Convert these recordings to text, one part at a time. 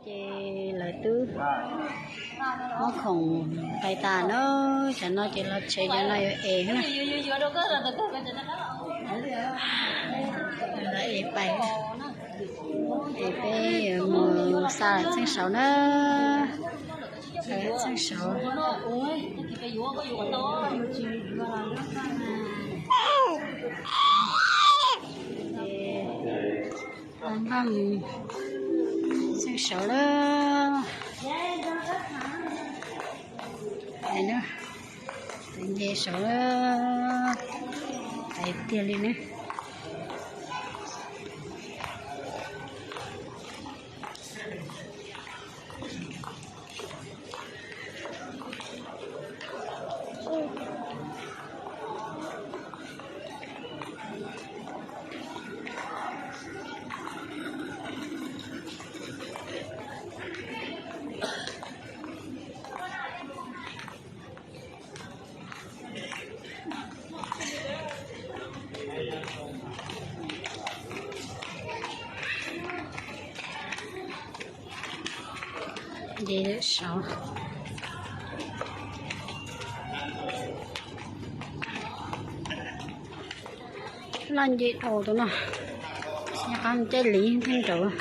Ces lawv twb muab khoom pais tas na, cov no ces los tsev, cov no yuav es na. Los es pais, es peb yuav mus xa lawv txheej saud na. Lawv txheej saud. Npaj mus txheej saud lawm. Pais na, pais nce saud lawm. Pais tiag li na. Nce lawm saud. Loj nce dhau tus no, nyob qab caij liv theej nraud.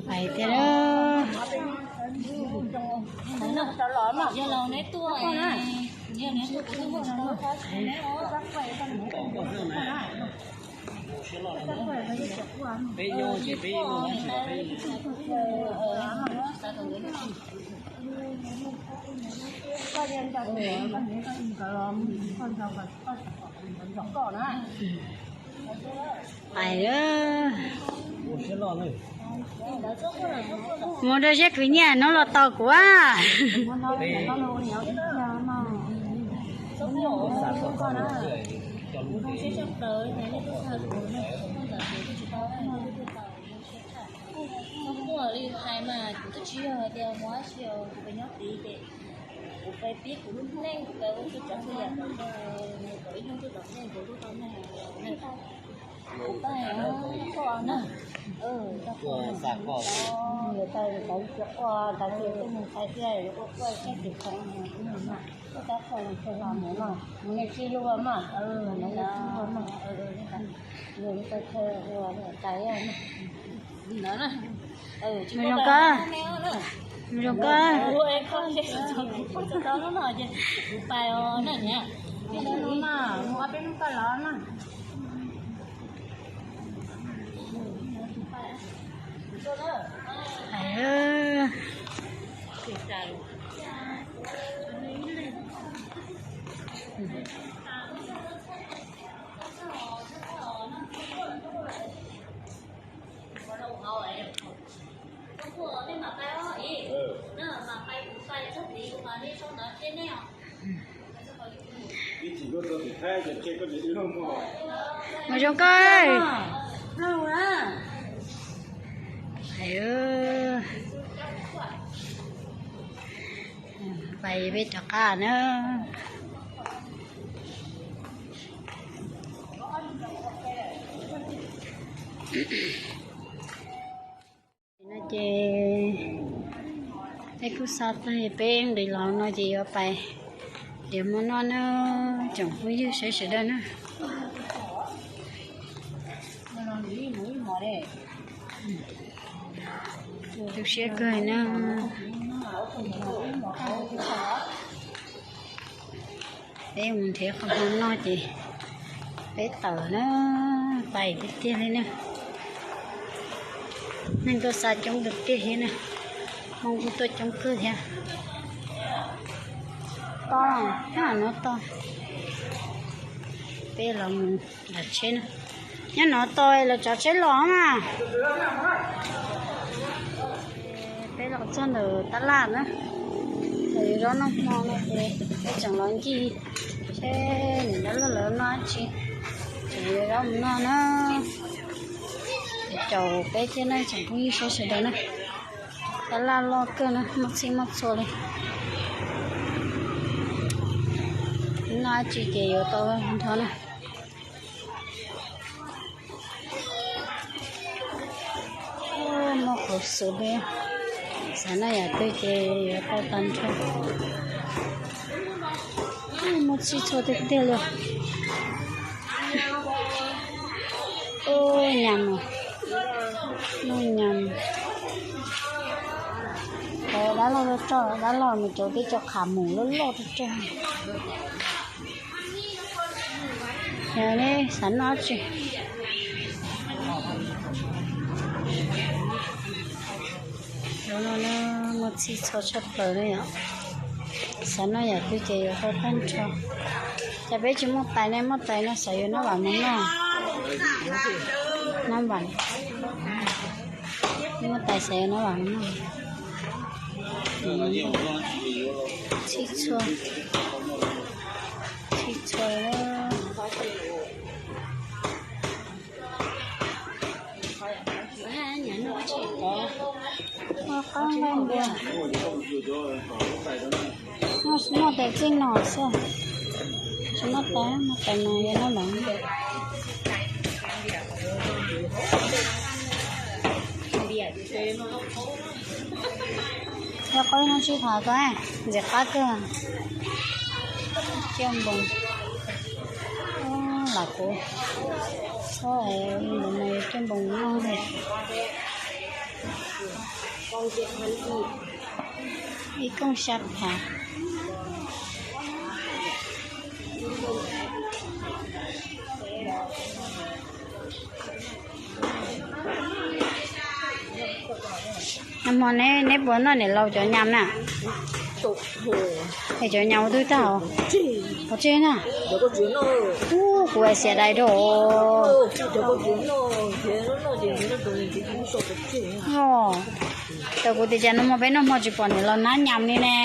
Hais tias, Pais, mus rau siab khwv nyiaj hnub los tos kuv a. Kuv li hais mas kuv twb tsis yog hais tias mus dab tsi, kuv pem nyob tid ces kuv pem pib kuv lub neej, kuv pem ua txhua tsav txhua yam kom ib hnub twb tau neej, kuv lub tau neeg. Kuv pab kuv na, kuv tau kuv tau cia quaj ntawd ces twb mus txais cia quaj quaj sab tim khoom, kuv tab tom los mus no, mus nej sib hlub mas, mus nej sib hlub mas, mus nej tau chaw ua txais na. Mus zoo koj, mus zoo koj. Kuv pais os na niam, mus ob peb hnub koj los na. Mus zoo koj. Pais peb rov qab na. No ces peb kuj xa tag peb nqis los no ces yuav pais tiav mov noj na, tsoom phooj ywg sawv sawv daws na. Tu siab kawg na. Peb mus nrhiav qhov hmo noj ces peb tawm na, pais tiag tiag li na. Neeg tuaj xa coob tiag tiag thiab na, Hmoob kuj tuaj coob kawg thiab. Toj, nyob no toj. Peb los mus lawv tsheb na. Nyob no toj lawv tsav tsheb los mas. Peb los txog ntawm tab laj na, lawv yuav zaub noj hmo no ces peb tseem los ncig seb niam dab laug lawv noj dab tsi, tseem yuav zaub mus noj na. Caum peb thiab na tsoom phooj ywg sawv daws na. Tab laj loj kawg na, muaj txhij muaj txhua li. Noj dab tsi ces yuav tau nrho na. Muaj qhov xwm li, xav noj yam twg ces yuav tau tag nrho. Muaj txhij txhua tiag tiag li. Ub, nyam os, noj nyam. Dab laug, dab laug mus rau peb cov qhav mus loj loj rau rau. Yog nej xav noj dab tsi? Zaub no na, muaj txhij txhua tshaj plaws li yom. Xav noj yam twg ces yuav tau tag nrho. Cas peb tsis muaj tais ne, muaj tais no xav yuav nab vam mus noj. Nab vam, muaj tais xav yuav nab vam mus noj. Txhij txhua, txhij txhua. Ua qaub nqaij npua. Noj tais txij no xwb, tsis noj tais, noj tais no yuav noj lawm. Yog qhov no tsis tham ko, ntxim qab kawg. Ciaj npoos, lam kuv, ntawm no ciaj npoos noj li. Ib kooj xya phav. Nag hmo neb puas noj niam laus cov nyam na? Es cov nyam ua twg tag os? Pov tseg na. Ub, kuv xiam dais rau. Thaum kuv tias cas nag hmo peb noj hmo tsis pom niam laus nab nyam li ne.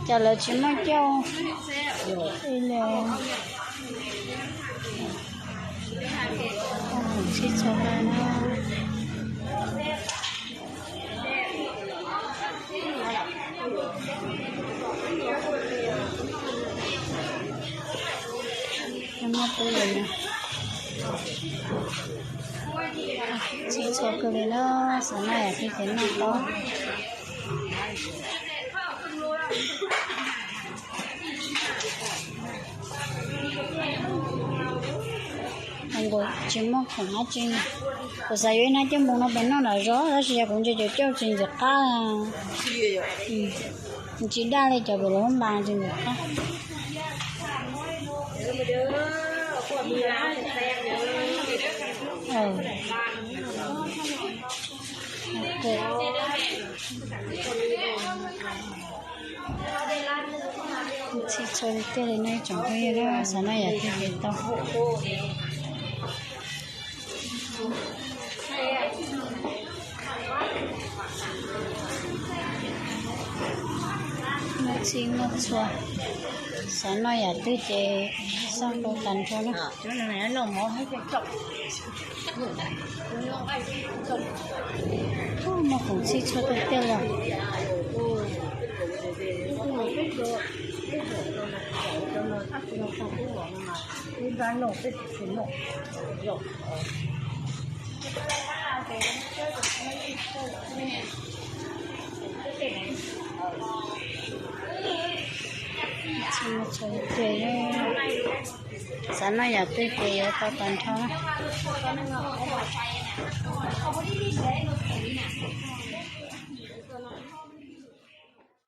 Cas lawv tsis muaj cauj li. Tsis txog na. Muaj pub li na. Tsis txog kawg li na, xav noj yam twg ces noj tau. Nkaus tsis muaj khoom dab tsi. Kuv xav yuav ib hnab coj npoos no pem noj nram zos tab sis yog kuv ntsia cov cauj tsis ntxim qab. Tsis daj li cov pem lub npas tsis ntxim qab. Txhij txhua tiag li nej tsoom phooj ywg, xav noj yam twg ces tau. Muaj txhij muaj txhua, xav noj yam twg ces xaj tau tag nrho na. Muaj khoom txhij txhua tiag tiag li. Mus txog ces xav noj yam twg ces yuav tau tag nrho.